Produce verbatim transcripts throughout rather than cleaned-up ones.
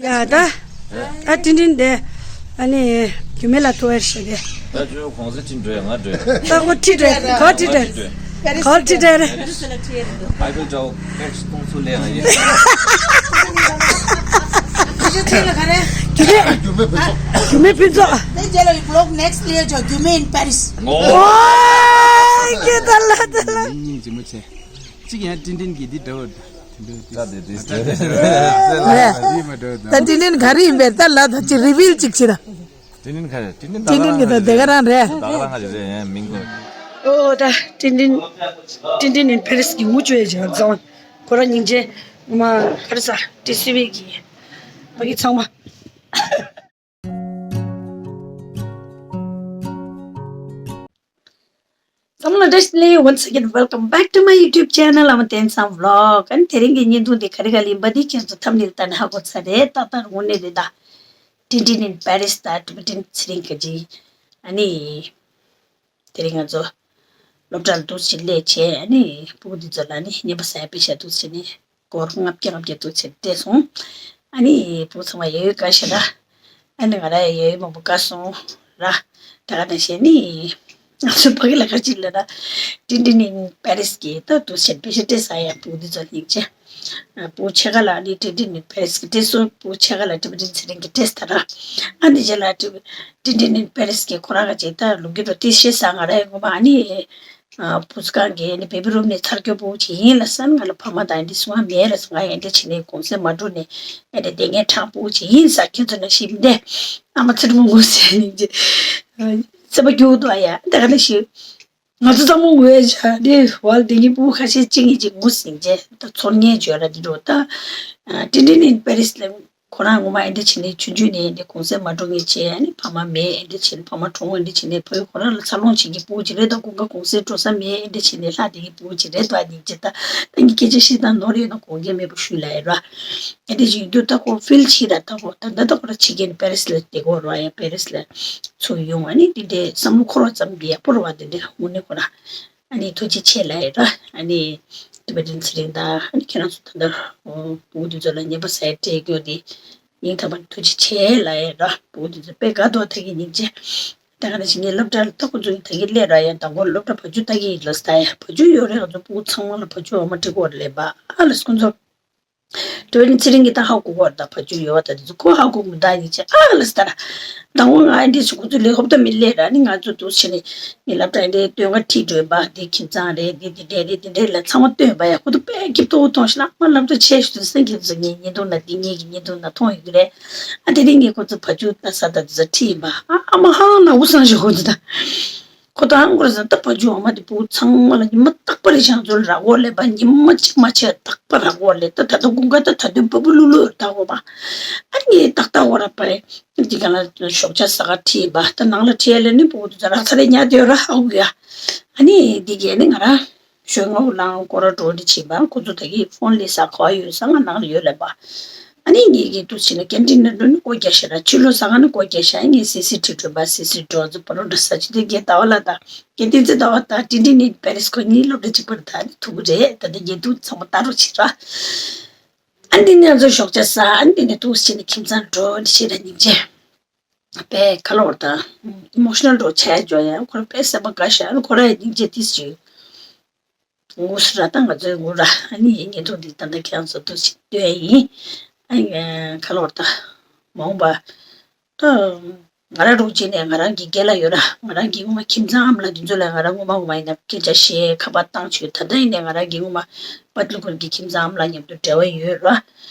ཡ་ད། ད་ཏིན་ཏིན་དེ། ཨ་ནི། རྒྱུ་མེད་ལ་ཐུ་ཨེར་ཤེ་དེ། ད་ཅོ་གོང་ས་ཁྲི་འགྲོ་ཡ་ང་འགྲོ་ཡ། ད་ཁོ་ཁྲི་འགྲོ་ཡ་ཁོ་ཁྲི་འགྲོ་ཡ། ཁོ་ཁྲི་འགྲོ་ཡ། ཨའི་ཕེལ་ཊ་ཝར་ཕེ་རི་སི་སྟོང་ཚོ་ལས་ང་ཡིན། རྒྱུ་མེད་ཕུན་ཚོགས། རྒྱུ་མེད་ཕུན་ཚོགས། དེ་རྗེས་ལ་ཡི་བི་ལོག་ནེག་སི་ལ་ཡོད་ཅོ་རྒྱུ་མེད་ཨིན་པེ་རི་སི། ཨོ། ཀེ་ད་ལ་ད་ལ། གཉིས་གཅིག་མ་བྱེད། གཅིག་ཡང་ཏིན་ཏིན་གྱིས་འདི་འདྲ་བོ། ད་དེ་དེ་རེད། ད་ཏིན་ཏིན་ག་རེ་ཡིན་པས་ད་ལ་ད་ཅི་རི་བིལ་ཅིག་བྱེད་ད། ཏིན་ཏིན་ག་རེ་ཏིན་ཏིན་ཏིན་ཏིན་གྱིས་ད་དེ་ག་རང་རེད། ད་ག་རང་ག་རེ་རེད་ཡང་མིང་གོ། ཨོ་ད་ཏིན་ཏིན། ཏིན་ཏིན་ཨིན་པེ་རི་སི་གི་ངུ་བཅོས་ཡ་ཅིག་ང་ཚང་མ། ཁོ་རང་སྙིང་རྗེ། ངོ་མ་ག་རེ་ཟ་ཏི་སི་ཝི་གི། ཕ་གི་ཚང་མ། འཛམ་གླིང་བཀྲ་ཤིས་བདེ་ལེགས། Once again welcome back to my YouTube channel. ཨ་མ་བསྟན་འཛིན་བི་ལོག་ཨ་ནི་དེ་རིང་གི་བརྙན་ཐུང་འདི་ག་རེ་ག་རེ་ཡིན་པ་འདི་ཁྱེད་ཚོ་ཐམ་ནེལ་ལྟ་ནས་ཧ་གོ་ཚར་རེད། ཏག་ཏག་དངོས་གནས་རེད་ད། ཏིན་ཏིན་ཨིན་པེ་རི་སི་དང་ཊི་བེ་ཊན་ཚེ་རིང་ག་ཅི། ཨ་ནི། དེ་རིང་ང་ཚོ་སློབ་གྲྭ་ལ་འདུག་སེ་སླེབས་བྱས་ཨ་ནི་སྤུ་གུ་འདི་ཚོ་ལ་ནི་བརྙན་པར་ཟ་ཡ་དཔེ་ཤ་འདུག་སེ་ནི། སྒོར་ལྔ་བརྒྱ་ལྔ་བརྒྱ་འདུག་ཟེར་སྤྲད་སོང་། ཨ་ནི་བུ་ཚང་མ་ཡོད་དཀའ་ཤག་ར། ཨ་ནི་ང་ར་ཡོད་མང་པོ་དཀའ་སོང་ར། ད་ག་ནང་བཞིན་ནི། ང་ཚོ་ཕ་གི་ལ་ཁ་ཅིག་ལ་ར། ཏིན་ཏིན་ཨིན་པེ་རི་སི་གི་ད་འདུག་སེ་དཔེ་ཤ་སྤྲད་ས་ཡ་བུ་འདི་ཚོ་སྙིང་རྗེ། བུ་ཕྱེད་ཀ་ལ་ནི་ཏིན་ཏིན་ཨིན་པེ་རི་སི་གི་སྤྲད་སོང་། བུ་ཕྱེད་ཀ་ལ་ཊི་བེ་ཊན་ཚེ་རིང་གི་སྤྲད་ས་ར། ཨ་ནི་རྗེས་ལ་ཊི་བེ་ཊན་ཨིན་པེ་རི་སི་གི་ཁོ་རང་ག་ཅིག་ད་ལུག་གི་རོ་ཏི་ཤེས་ས་ང་ར་ཡོད་ངོ་མ་ཨ་ནི། བུ་ག་གི་ནི་བེ་བི་རུམ་ནས་ཚར་སྐྱོ་པོ་ཅིག་ཡིན་ལ་སང་ང་ལ་ཕ་མ་དང་འདི་སུ་མ་མེད་ལ་སང་ང་ཡང་འདི་བྱེད་ནས་གུང་སེང་མ་འགྲོ་ནས་ཨེ་འདྲ་དེ་ངས་དྲང་པོ་ཅིག་ཡིན་ས་ཁྱེད་ཚོ་ན་ཞིབ་འདས་ཨ་མ་ཚེ་རིང་མོ་ཟེར་ནས་ཅི་སེམས་པ་སྐྱོ་བོ་འདུག་ཨ་ཡ་ད་ག་ནང་བཞིན་ང་ཚོ་ཚང་མ་ངོས་བྱ་འདི་བལ་དེ་གི་བུ་ཁ་ཤས་གཅིག་གཉིས་ཅིག་ངུ་ཟིན་རྗེས་ད་ཚོར་ངེས་བརྗོད་ལ་འདི་འགྲོ་ད་ཏིན་ཏིན་ཨིན་པེ་རི་སི་ལ། ཁོ་རང་ངོ་མ་ཨེ་འདྲ་བྱས་ནས་ཆུང་ཆུང་ནས་ཨེ་འདྲ་གུང་སེང་མ་འགྲོ་མཁན་བྱས་ཨ་ནི་ཕ་མ་མེད་ཨེ་འདྲ་བྱས་ནས་ཕ་མ་གྲོངས་ཨེ་འདྲ་བྱས་ནས་ཕ་ཡུལ་ཁོ་རང་ལ་འཚར་ལོངས་བྱེད་ཀྱི་སྤུ་གུ་ཅིག་རེད་ད། དགུན་ཁ་གུང་སེང་འགྲོ་ས་མེད་ཨེ་འདྲ་བྱས་ནས་ལྷག་བསྡད་ཀྱི་སྤུ་གུ་ཅིག་རེད་ད། སྙིང་རྗེ་ད། ད་ངས་སྐད་ཆ་བཤད་སྟངས་ནོར་ཡོད་ན་དགོངས་འགལ་མེད་པ་ཞུ་ལབ་ཡ་ར། ཨེ་འདྲ་ཞིག་ཡིན་དུས་ད་ཁོ་ཕིལ་བྱེད་ར་ད་ཁོ་ད་ད་ད་ཁོ་ར་ཕྱི་རྒྱལ་ནས་པེ་རི་སི་ལ་བསྡད་ཀྱི་ཡོད་ར་ཡ་པེ་རི་སི་ལ་ཚུར་ཡོང་ཨ་ནི་འདི་འདྲའི་བསམ་བློ་འཁོར་བ་ཙམ་འདི་ཡག་པོ་རེད་བ། འདི་འདྲ་དངོས་གནས་ཁོ་ར། ཨ་ནི་ཐུགས་རྗེ་ཆེ་ལབ་ཡ་ར། ཨ་ནི་ཊི་བེ་ཊན་ཚེ་རིང་དང་ཨ་ནི་ཁྱེད་རང་ཚོ་ད་ལྟ་བུ་འདི་ཚོ་ལ་ཉན་པ་ཟེར་སྤྲད་རྒྱུ་དེ་སྙིང་ཐག་པ་ནས་ཐུགས་རྗེ་ཆེ་ལབ་ཡ་ར། བུ་འདི་ཚོ་དཔེ་དགའ་ཐོག་ཐག་གི་སྙིང་རྗེ། ད་ག་ནང་བཞིན་ངའི་སློབ་གྲྭ་ལ་ད་ཁོ་ཚོ་ད་གི་སླེབས་ར་ཡ་དང་པོ་སློབ་གྲྭ་བ་ཕྱུགས་ལྟ་གི་ཡིན་ལ་ས་ཡ་བ་ཕྱུགས་ཡོད་རེད། ང་ཚོ་སྤུ་གུ་ཚང་མ་ལ་བ་ཕྱུགས་འོ་མ་སྤྲད་ཀྱི་ཡོད་རེད་ལབ་པ་ཨ་ལ་ཁོ་ཚོ། ཊི་བེ་ཊན་ཚེ་རིང་གིས་ད་ཧ་གོ་གི་ཡོད་རེད་ད། བ་ཕྱུགས་ཡོད་པ་ད་དེ་ཚོ་ཁོ་ཧ་གོ་མི་འདུག་ཡིན་ཅེ་ཨ་ལ་ས་ད་ར། དང་པོ་ང་ཨེ་འདྲས་སུ་ཁོ་ཚོ་ལས་ཧོབ་ཏ་མི་ལས་ར་ནི་ང་ཚོ་འདུག་བྱས་ནས་ངའི་སློབ་གྲྭ་ཨེ་འདྲས་སྟོན་ཁ་ཁྲིད་འགྲོ་ཡིན་པ་འདི་ཁྱིམ་ཚང་རེད་འདི་འདི་འདྲས་རེད་འདི་འདྲས་ལ་ཚང་མ་སྟོན་པ་ཡ་ཁོ་ཚོ་དཔེ་སྐྱིད་ཐོག་མཐོང་ཤི་ན་ཨ་མ་སློབ་གྲྭ་ཆེ་ཤོས་དེ་སེང་གེ་ཚོ་ངའི་བརྙན་ཐུང་ན་འདི་ངེད་ཀྱི་བརྙན་ཐུང་ན་མཐོང་ཡོད་ཀྱི་རེད། ཨ་དེ་རིང་ངས་ཁོ་ཚོ་བ་ཕྱུགས་ལྟ་ས་ད་དེ་ཚོ་ཁྲིད་ཡིན་པ་ཨ་ཨ་མ་ཧང་ནག་པོ་སང་ཞིག་ཁོ་ཚོ་ད། ཁོ་ད་ཧང་གོ་ར་ཟ་ད་བ་ཕྱུགས་འོ་མ་དེ་བུ་ཚང་མ་ལ་ཉི་མ་རྟག་པར་རེ་ཆང་ཚོ་ལ་ར་འོ་ལེ་བ་ཉི་མ་གཅིག་མ་ཆད་རྟག་པར་ར་འོ་ལེ་ད་ད་ད་དགུན་ཁ་ད་ད་དུས་བ་བུ་ལུ་ལུ་ད་འོ་མ་ཨ་ནི་རྟག་རྟག་འོ་ར་པ་རེ་དེ་ག་ལ་ཞོགས་ཇ་ཟ་ག་ཁྲིད་པ་ད་ནང་ལ་ཁྲིད་ལེ་ནི་བུ་དུ་ཟ་ར་ཚ་རེ་ཉལ་དེ་ར་ཧ་གོ་ཡ་ཨ་ནི་དེ་གས་ནི་ང་ར་ཞོན་ངོ་ལང་སྐོར་ར་འགྲོ་འདི་བྱེད་པ་ཁོ་ཚོ་ད་གི་ཕོན་ལས་ས་ག་ཡོད་ས་ང་ནང་ལ་ཡོད་ལེ་པ། ཨ་ནི་ངེད་ཀྱིས་འདུག་བྱས་ན་ཀན་ཊིན་ནང་འགྲོ་ནི་སྒོ་རྒྱག་ཤག་ར་ཕྱི་ལོགས་ཟ་ཁང་ནི་སྒོ་རྒྱག་ཤག་ངས་སི་སི་ཊི་འགྲོ་པ་སི་སི་འགྲོ་ཚོ་པ་རོ་འདྲ་ཟ་ཆུ་དེ་རྒྱལ་ཟླ་བ་ལ་དང་རྒྱལ་བསྟན་འཛིན་ཟླ་བ་དང་ཏིན་ཏིན་ནི་པེ་རི་སི་ཁོ་གཉིས་སློབ་གྲྭ་གཅིག་པར་ད་ནི་ཐུག་གི་རེད། ད་ལྟ་རྒྱལ་དུ་ཚང་མ་ལྟ་རོགས་བྱེད་ར། ཨ་ནི་ང་ཚོ་ཞོགས་ཇ་ཟ་ཨ་ནི་དེ་ནས་འདུག་བྱས་ན་ཁྱིམ་ཚང་འགྲོ་འདི་བྱེད་ར་སྙིང་རྗེ། པའི་ཁ་ལོར་དང་ཨི་མོ་ཤི་ནལ་འགྲོ་བྱས་འཇོག་ཡང་ཁོ་ར་དཔེ་སེམས་པ་དགའ་ཤག་ཨ་ནི་ཁོ་ར་ཡི་སྙིང་རྗེ་ཏིས་བྱོས། ངུ་སུ་ར་ད་ང་ཚོའི་ངུ་ར་ཨ་ནི་ཡིན་ངེས་ཐུག་འདི་ད་ལྟ་ཁྱེད་རང་ཚོ་ཐུག་ཅིག་སྟོན་ཡིན། ཨ་ནི་ཁ་ལོར་ད་མ་འོངས་པ་ད་ང་ར་རུག་ཅིག་ནས་ང་རང་གི་རྒན་ལ་ཡོད་ར་ང་རང་གི་ངོ་མ་ཁྱིམ་ཚང་ཨ་མ་ལགས་འདི་ཚོ་ལ་ང་རང་ངོ་མ་ངོ་མ་ཡིན་ན་སྐད་ཆ་བཤད་ཁ་པར་བཏང་བྱོས། ད་ལྟ་ཡིན་ནས་ང་རང་གི་ངོ་མ་པ་ཏི་ལུ་ཁུར་གི་ཁྱིམ་ཚང་ཨ་མ་ལགས་མཉམ་དུ་འབྲེལ་བ་ཡོད་ར།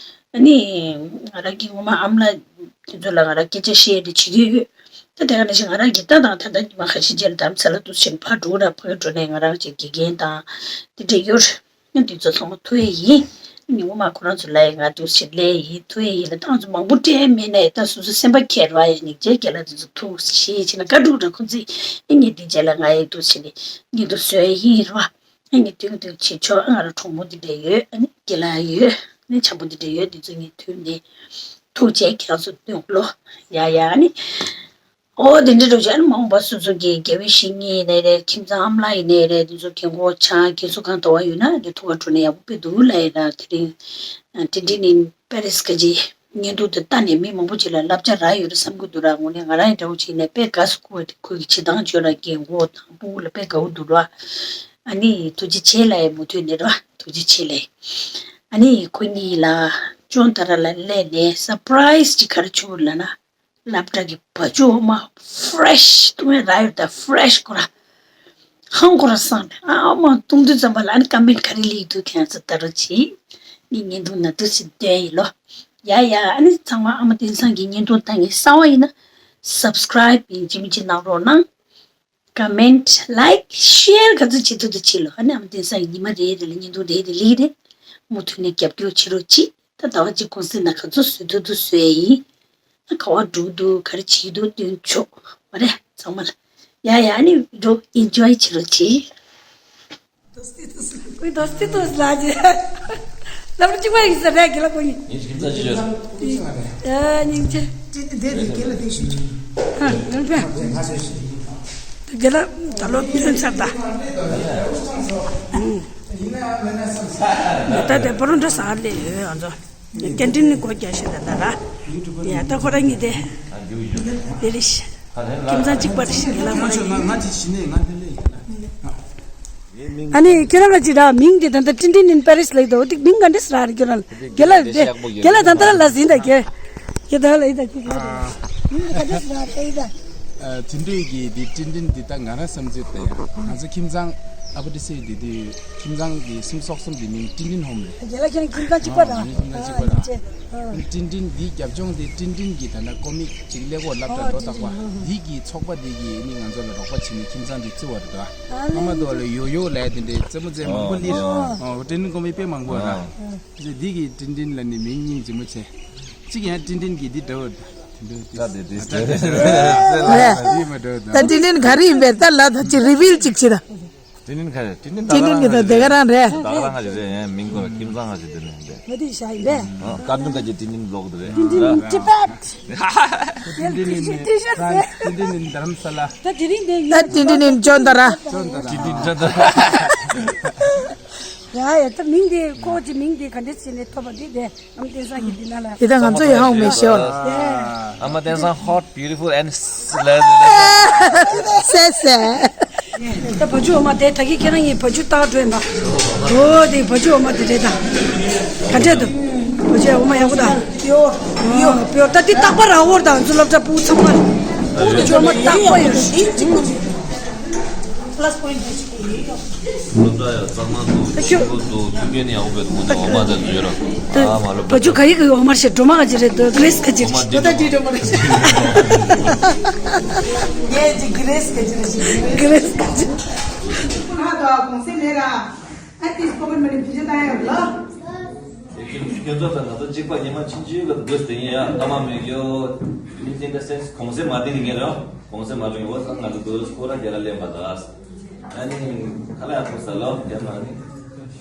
ཨ་ནི་ང་རང་གི་ངོ་མ་ཨ་མ་ལགས་འདི་ཚོ་ལ་ང་རང་སྐད་ཆ་བཤད་དེ་བྱེད་ཀྱི་ཡོད། ད་དེ་ག་ནང་བཞིན་ང་རང་གི་ད་དང་ད་ལྟ་ཉི་མ་ཁ་ཤས་རྗེས་ལ་དྷ་རམ་ས་ལ་དུ་ཕྱིན་ཕར་འགྲོ་ར་ཕར་འགྲོ་ནས་ང་རང་ཅིག་དགེ་རྒན་དང་དེ་འདྲ་ཡོད་རེད། ང་འདི་ཚོ་ཚང་མ་ཐུག་ཡས་ཡིན། ཉི་མ་ཁོ་རང་ཚོ་ལ་ཡི་ང་འདུག་ཕྱིན་ལས་ཡིན་ཐུག་ཡས་ཡིན་ལ་ད་ང་ཚོ་མང་པོ་སྤྲད་མེད་ནས་ད་སོ་སོ་སེམས་པ་ཁྱེར་བ་ཡ་ཉིག་རྗེས་རྒན་ལགས་འདི་ཚོ་ཐུག་ཤེས་ཕྱིན་ན་བཀའ་སྒྲུབ་ར་ཁོ་ཚོས་ཨེ་ངས་འདི་རྗེས་ལ་ང་ཡི་འདུག་ཕྱིན་ནས་ངས་འདུག་བཟོས་ཡིན་ར་བ། ཨེ་ངས་དུས་དུས་བྱེད་ཆོག་ཨ་ང་ར་གྲོགས་མོ་འདི་འདྲ་ཡོད་ཨ་ནི་རྒན་ལགས་ཡོད་ཨ་ནི་འཆམ་པོ་འདི་འདྲ་ཡོད་འདི་ཚོ་ངས་དུས་ནས་ཐུག་བྱས་ཁྱེད་རང་ཚོ་སྟོན་ལོ་ཡ་ཡ་ཨ་ནི། ཨོ་དེ་འདྲ་འགྲོ་བྱས་ཨ་ནི་མ་འོངས་པ་སོ་སོ་གི་དགེ་བའི་བཤེས་གཉེན་ཡིན་ནའི་རེད་ཁྱིམ་ཚང་ཨ་མ་ལགས་ཡིན་ནའི་རེད་འདི་ཚོ་རྒན་གོག་ཆང་རྒན་གསོ་ཁང་དོ་བ་ཡོད་ན་འདི་ཐུག་ག་འགྲོ་ན་ཡག་པོ་དཔེ་འདུག་ལབ་ཡིན་ན་དེ་རིང་དེ་འདྲ་ནི་པེ་རི་སི་ག་ཅི་ བརྙན་ཐུང་དེ་ལྟ་ནས་མི་མང་པོ་ཅིག་ལ་བསླབ་བྱ་རག་ཡོད་རེད་བསམ་གྱི་འདུག་ར། དངོས་གནས་ང་རང་ཡི་འདྲ་བོ་བྱས་ནས་དཔེ་དགའ་སུ་ཁུ་བ་དེ་ཁོའི་གི་བྱེད་སྟངས་བརྗོད་ལ་རྒན་གོ་དང་སྤུ་གུ་ལ་དཔེ་དགའ་བོ་འདུག་ར། ཨ་ནི་ཐུགས་རྗེ་ཆེ་ལ་ཡི་མུ་མཐུད་ནས་ར་ཐུགས་རྗེ་ཆེ་ལ་ཡི། ཨ་ནི་ཁོ་གཉིས་ལ་ཅོན་ཏ་ར་ལ་སླེབས་ནས་སར་པ་རའི་སི་ཅིག་ག་རེ་བྱུང་ལབ་ན། སློབ་གྲྭ་གི་བ་ཕྱུགས་འོ་མ་ཕི་རེ་ཤི་བཏུང་ཡ་རག་ཡོད་ད། ཕི་རེ་ཤི་ཁོ་ར་ཧང་ཁོ་ར་སང་ནས་ཨ་མ་བཏུང་དུས་ཙམ་པ་ལ་ཨ་ནི་ཀ་མེན་ཊི་ག་རེ་སླེབས་འདུག་ཁྱེད་ཚོ་ལྟ་རོགས་གྱིས། ངས་བརྙན་ཐུང་ནང་དུ་ཞིག་བསྟན་ཡིན་ལོ། ཡ་ཡ། ཨ་ནི་ཚང་མ་ཨ་མ་བསྟན་བཟང་གི་བརྙན་ཐུང་ལྟ་མཁན་གསར་པ་ཡིན་ན་སབ་སི་ཀ་རའིབ་ཡིན་གཅིག་མིན་གཅིག་གནང་རོགས་གནང་། ཀ་མེན་ཊི་ལའིཀ་ཤེར་ག་ཚོད་བྱེད་ཐུབ་ཐུབ་བྱེད་ལོ། ཨ་ནི་ཨ་མ་བསྟན་བཟང་གི་ཉི་མ་རེ་རེ་ལ་བརྙན་ཐུང་རེ་རེ་སླེབས་རེད། མུ་མཐུད་ནས་རྒྱབ་སྐྱོར་བྱེད་རོགས་གྱིས། ད་ཟླ་བ་གཅིག་གུང་སེང་ནང་ག་ཚོད་བཟོ་ཐུབ་ཐུབ་བཟོ་ཡ་ཡིན། ཨ་ག་བ་འགྲོ་གི་འདུག་ག་རེ་བྱེད་ཀྱི་འདུག་སྟོན་ཆོག་མ་རེད་ཚང་མ་ལ། ཡ་ཡ། ཨ་ནི་འགྲོ་ཨེན་ཇོའི་བྱེད་རོགས་གྱིས། ཀུན་དོ་སྟི་དོ་ལ་ཇེ། ལབ་རུ་གཅིག་པ་ཡིན་ས་རེད་གི་ལ་ཀུན། ཡིན་ཁྱིམ་ཚང་ཅི་བྱོས། ཨ་སྙིང་རྗེ། ཧ་ནང་པ། དེ་ལ་ད་ལོ་ཐོན་ཚར་ད། ད་ལྟ་དེ་པོ་རོ་འདྲ་ཟ་ལེ་ཡོད་ང་ཚོ། ཀན་ཊིན་ནི་སྒོ་རྒྱག་ཤེས་ད་ད་ར། ཡ་ད་ཁོ་རང་གཉིས་དེ། དེ་རེད་ཤི། ཁྱིམ་ཚང་གཅིག་པ་རེད་ཤི་ལ་ཁོ་རང་གཉིས། ང་ང་དེ་ཤི་ནས་ང་དེ་ལས་ཡིན་ན། ཨ་ནི་ཁྱེད་རང་ལ་ཅི་ར་མིང་འདི་ད་ལྟ་ཏིན་ཏིན་ཨིན་པེ་རིས་ལབ་འདུག་འདི་མིང་ག་འདྲས་རག་རེད་ཁྱོད་རང་ལ། རྒན་ལགས་རེད། རྒན་ལགས་ད་ལྟ་ལ་ཟིན་ད་རྒན། རྒན་ད་ལ་ཡིན་ད་ཁྱོད་རང་ལ་མིང་འདི་ག་འདྲས་རག་རེད་ད། དེ་འདྲས་ཀྱི་འདི་ཏིན་ཏིན་འདི་ད་ང་རང་བསམ་ཚུལ་ད་ཡང་ང་ཚོ་ཁྱིམ་ཚང་ཨ་ཕ་དེ་སེ་འདི་དུས་ཁྱིམ་ཚང་གི་སུམ་སོག་གསུམ་གྱི་མིང་ཏིན་ཏིན་ཧོམ་རེད། རྒན་ལགས་ཁྱེད་རང་ཁྱིམ་ཚང་གཅིག་པ་ར། ཨ་ཁྱིམ་ཚང་གཅིག་པ་ར། ཏིན་ཏིན་འདི་རྒྱབ་ལྗོངས་དེ་ཏིན་ཏིན་གྱི་ད་ལྟ་ཀོ་མིག་ཅིག་ཀླད་ཀོར་སློབ་གྲྭ་འགྲོ་དག་པ་འདི་གི་ཚོགས་པ་འདི་གི་ནི་ང་ཚོ་ལ་རོགས་པ་བྱེད་ནས་ཁྱིམ་ཚང་འདི་བརྩི་བ་རེད་ད། ཨ་མ་དོ་ལ་ཡོ་ཡོ་ལས་དེ་འདྲའི་རྩེད་མོ་རྩེ་མང་པོ་ལི། ཨོ་ཏིན་ཏིན་ཀོ་མིག་དཔེ་མང་པོ་ར། ཨོ་འདི་གི་ཏིན་ཏིན་ལ་ནི་མིང་སྙིང་རྗེ་མོ་ཆེ། གཅིག་ཡང་ཏིན་ཏིན་གྱི་འདི་འདྲ་བོ་རེད་ད། ད་དེ་དེ་ད་དེ་རེད། ད་ཏིན་ཏིན་ག་རེ་ཡིན་པས་ད་ལ་ད་ཅི་རི་བིལ་ཅིག་བྱེད་ད། ཏིན་ཏིན་ག་རེ་ཏིན་ཏིན་ད་ཏིན་ཏིན་གི་ད་དེ་ག་རང་རེད། ད་ག་རང་ང་ཞིག་རེད། ཡང་མིང་གོ་ཁྱིམ་ཚང་ང་ཞིག་དེ་ནས་འདས། ང་དེ་ཤ་ཡིན་པས། ཀར་ཏུན་ག་ཅི་ཏིན་ཏིན་བློག་དེ་རེད། ཏིན་ཏིན་ཊི་བེད། ཏིན་ཏིན་ནི་ཊི་ཤར་ཊི་ཊི་ཤར་ཊི། ཏིན་ཏིན་ནི་དྷ་རམ་ས་ལ། ད་དེ་རིང་དེ་ད་ཏིན་ཏིན་ནི་ཅོན་ཏ་ར། ཅོན་ཏ་ར། ཏིན་ཏིན་ཅོན་ཏ་ར། ཡ་ཡ་ད་མིང་དེ་ཁོ་ཅི་མིང་དེ་ག་འདྲས་བྱས་ནས་ཐོབ་པ་དེ་དེ། ཨ་མ་བསྟན་བཟང་གི་འདི་ན་ལ། དེ་ད་ང་ཚོ་ཡི་ཧང་མེ་ཤོ། ཨ་མ་བསྟན་བཟང་hot beautiful and slay། སེ་སེ། ད་བ་ཕྱུགས་འོ་མ་དེ་ད་གི་ཁྱེད་རང་གཉིས་བ་ཕྱུགས་བཏགས་འགྲོ་ཡིན་པ། འོ་དེ་བ་ཕྱུགས་འོ་མ་དེ་རེད་ད། ག་འདྲས་འདུག་བ་ཕྱུགས་འོ་མ་ཡག་པོ་ད། ཡོ། ཡོ། ད་འདི་བཏགས་པ་ར་འོར་ད་ང་ཚོ་སློབ་གྲྭ་ཕྲུ་གུ་ཚང་མར། བ་ཕྱུགས་འོ་མ་བཏགས་པ་ཡོད། Plus point། སློབ་གྲྭ་ཡང་གཙང་མ་འདུག་ཆེན་པོ་འདུག་མཐུན་རྐྱེན་ཡག་པོ་ཡོད་འདུག་འོ་མ་དང་བཟོས་ར། ཨ་མ་སློབ་གྲྭ། བ་ཕྱུགས་ག་ཡི་གི་འོ་མ་ཞེས་སྒྲོལ་མ་ག་ཅི་རེད་འདུག་གྷི་རེ་སི་ག་ཅི་རེད། འོ་མ་འདི་འདྲ་མ་རེད། ངས་ཅི་གྷི་རེ་སི་ག་ཅི་རེད་ཅི་གྷི་རེ་སི་ག་ཅི། ཁོ་ན་དོ་གོང་སེ་ལེ་ར། ཨ་ཏིས་ཀོ་མན་མ་ནི་བི་ཇི་ཏ་ཡོད་ལ། ཁྱོད་ཚོ་དང་ང་ཚོ་གཅིག་པ་ཉི་མ་ཆུང་ཆུང་གི་འདུག་དེ་ཡིན་ཡང་ཨ་མ་མེད་ཡོད། མི་ཚེ་འདི་སེམས་གོང་སེ་མ་བསྟན་ནི་ངས་རེད། གོང་སེ་མ་བྱུང་བ་ས་ང་ཚོ་དུས་ཁོ་རང་རྒྱ་ལ་སླེབས་པ་ད། ཨ་ནི་ཁ་ལ་ཡང་ཁོ་ས་ལོ་རྒྱ་ན་ནི་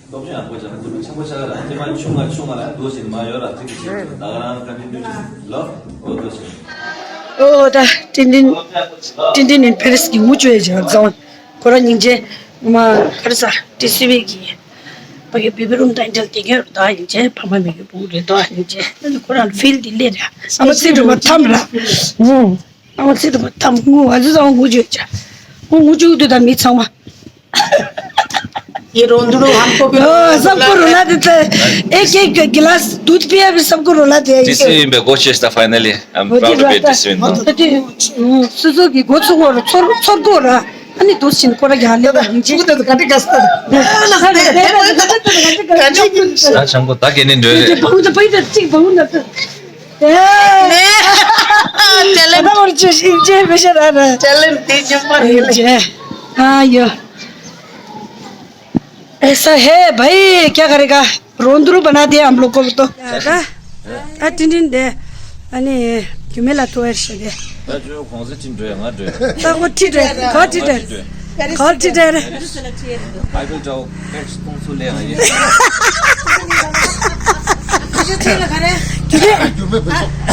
སྟོབས་ཆེན་ཡང་ཁོ་ཅང་ཁོ་ཆེན་པོ་ཆགས་ལ་ཁྱེད་མ་ཆུང་ང་ཆུང་ང་ལ་འདུག་ཞིག་མ་ཡོད་ལ་ཅིག་ཅིག་ད་ག་རང་ཁ་ཅིག་འདུག་ཞིག་ལོ་འོ་འདུག་ཞིག་ཨོ་ད་ཏིན་ཏིན་ཏིན་ཏིན་ནི་པེ་རིས་ཀྱི་ངུ་བཅོས་ཀྱི་རྫོང་ཁོ་རང་སྙིང་རྗེ་མ་ཁར་ས་ཏི་སི་བི་གི་ཕ་གི་བི་བི་རུམ་དང་འབྲེལ་ཏེ་ངེར་ད་སྙིང་རྗེ་ཕ་མ་མེད་གི་བུ་རེད་ད་སྙིང་རྗེ་ཁོ་རང་ཕིལ་ཏི་ལེ་ར་ཨ་མ་ཚེ་སྒྲུབ་པ་ཐམ་ར་ཨུ། ཨ་མ་ཚེ་དུ་མ་ཐམ་ངུ་ཨ་ཙི་ཙང་ངུ་བཅོས་ཅ། ངུ་ངུ་བཅོས་དུ་ད་མི་ཚང་མ། ये रोंदड़ू हमको भी हाँ, सबको रुला देता है। एक एक गिलास दूध पिया भी सबको रुला दिया ཏི་སི་ཝི་ཡིན་པའི་སྒོ་ཕྱེས་ད་ཕའི་ནལ་ལི། I'm proud to be ཏི་སི་ཝི་ཡིན། སོ་སོ་གི་སྒོ་ཚུགས་སྐོར་ཚོར་ཚོར་སྐོར་ར། ཨ་ནི་དུ་ཕྱིན་ཁོ་ར་ཡ་ལེ་བ་ཡིན་ཅེ། ད་ཆང་གོ་ད་གེ་ནི་འདོད་རེད། ད་བ་ད་བ་ད་གཅིག་བ་ད། ནས། ད་ད་བར་ཆུ་ཤིང་ཅེ་བེ་ཤ་ར་ར། ཅལ་ལེན་ཏི་ཇི་པར་ཧེ་ལེ། ཨ་ཡོ། ऐसा है भाई, क्या करेगा? रोंदड़ू बना दिया हम लोग को तो। ད་ད་ཏིན་ཏིན་དེ་ཨ་ནི་རྒྱུ་མེད་ལ་ཐུ་ཨེར་ཤི་དེ། ད་ཇོ་ཁོང་ཚེ་ཁྲིད་འགྲོ་ཡ་ང་འགྲོ་ཡ། ད་ཁོ་ཁྲིད་འགྲོ་ཡ་ཁོ་ཁྲིད་འགྲོ་ཡ་ཁོ་ཁྲིད་འགྲོ་ཡ། ཨའི་ཕེལ་ཊའོ་ཁེ་སྟོང་ཚོ་ལེན་ཡ་ཡིན། ཁྱེད་ཚོ་ཁྱེད་ལ་ག་རེ། རྒྱུ་མེད་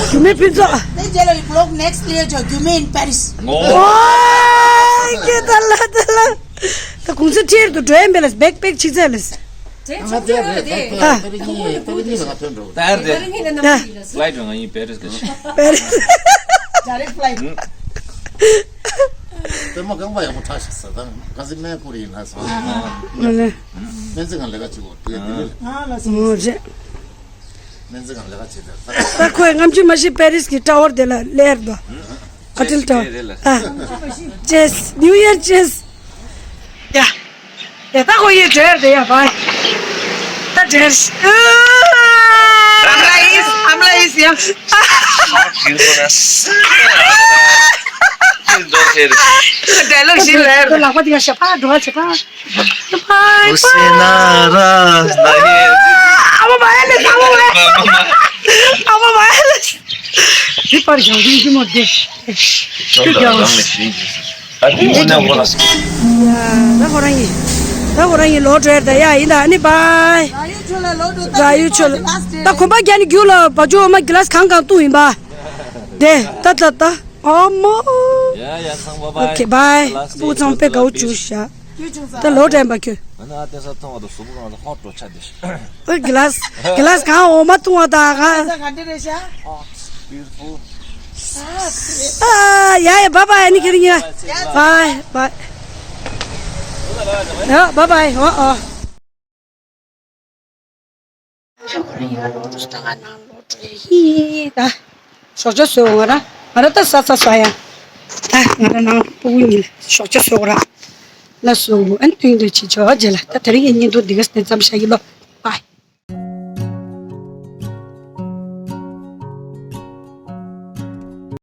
རྒྱུ་མེད་ཕུན་ཚོགས། ནས་རྗེས་ལ་ཡི་བི་ལོག་ནེག་སི་ལེ་ཇོ་རྒྱུ་མེད་ཨིན་པེ་རིས། ཨོ། ཨོ་ཀེ་ད་ལ་ད་ལ། ད་གུང་སེང་ཁྲིད་དུ་འགྲོ་ཡ་མེད་ལ་བེག་པེག་ཆིག་ཚད་ལ། དེ་ང་ཚོའི་རེད་ད་ལྟ་ཨ། ཏ་རིག་གཉིས་ཏ་རིག་གཉིས་ལ་ང་ཐོན་འགྲོ། ད་ཡར་དེ་ཏ་རིག་གཉིས་ལ་ནམ་ཡིན་ལ་སོ། ཕླའི་ཊི་རེད། ང་ཡིན་པེ་རིས་གི། པེ་རིས། Direct flight. ལྟད་མོ་རྐང་པ་ཡག་པོ་འཁྲབ་ཤག་ཟེར། ད་ག་ཚོད་སྨན་བསྐུར་ཡིན་ན་སོང་། སྨན་རྩིས་ཁང་ལས་ཀ་བྱེད་དགོས་དུས་དེ་ལ། ཨོ་རེད། སྨན་རྩིས་ཁང་ལས་ཀ་བྱེད་དུས། ད་ཁོས་ངམ་ཆུ་མ་ཤི་པེ་རིས་ཀྱི་ཊ་ཝར་དེ་ལ་སླེབས་དོ། ཨ་ཊིལ་ཊ་ཝར། ཨ། ཅེས། ནིའུ་ཡར་ཅེས། ཡ། ཡ་ད་ཁོ་ཡི་འབྲེལ་དེ་ཡ་བའི། ད་འབྲེལ། ཨམ་ལ་ཡིས་ཨམ་ལ་ཡིས་ཡ། འབྲེལ་ལོ་ཞིག་ལ། ལག་པ་དེ་ཡ་ཞབས་ཕ་འགྲོ་བ་ཞབས་ཕ། ཨ་མ་མ་ཡ་ལེ་ཨ་མ་མ་ཡ་ལེ། ཨ་མ་མ་ཡ་ལེ། འདི་པར་ཞང་རིང་གི་མོ་དེ། ཤུ་ཀྱང་། ད་ཁོ་རང་ཡིན། ད་ཁོ་རང་ཡིན་ལོག་འགྲོ་ཡ་ད་ཡ་ཡིན་ད་ཨ་ནི་བའི། ར་ཡུ་ཆོ་ལ་ལོག་འགྲོ་ད་ད་ར་ཡུ་ཆོ་ལ། ད་གོམ་པ་རྒྱག་ནི་རྒྱུགས་ལ་བ་ཇོ་ཨ་མ་གི་ལ་སི་གང་གང་བཏུང་ཡིན་པ། དེ་ད་ད་ད་ཨ་མ། ཡ་ཡ་ཚང་མ་བའི། ཨོ་ཁེ་བའི། ལ་སི་སྤུ་གུ་ཚང་མ་དཔེ་དགའ་བོ་བྱུང་ཤག་ད་ལོག་འགྲོ་ཡིན་པ་ཁྱོད། ང་ནི་ཨ་ཏེ་ས་མཐོང་བ་དང་གཟུགས་པོ་གང་ལ་ཧོ་འགྲོ་ཆ་དེ་ཤག་ཨོ་གི་ལ་སི་གི་ལ་སི་གང་འོ་མ་བཏུང་བ་དང་གང་། ས་ག་འདྲ་རེད་ཤག Beautiful. ཨ་ཡ་ཡ་བའི་བའི། ཨ་ནི་ཁྱེད་རང་ཡ། བའི་བའི། ཡ་བའི་བའི། ཨོ་ཨོ། ཞོགས་ཇ་བཟོས། ང་རང་ང་རང་ད་ས་ས་ས་ཡ། ད་ང་རང་ནང་སྤུ་གུ་གཉིས་ལ་ཞོགས་ཇ་བཟོས་ར། ལ་བཟོས་ཨན་ཏུང་དུ་ཅི་ཆོག་རྗེས་ལ་ད་དེ་རིང་གི་བརྙན་ཐུང་འདི་ག་སྟེ་མཚམས་བཞག་གི་ལོ། བའི།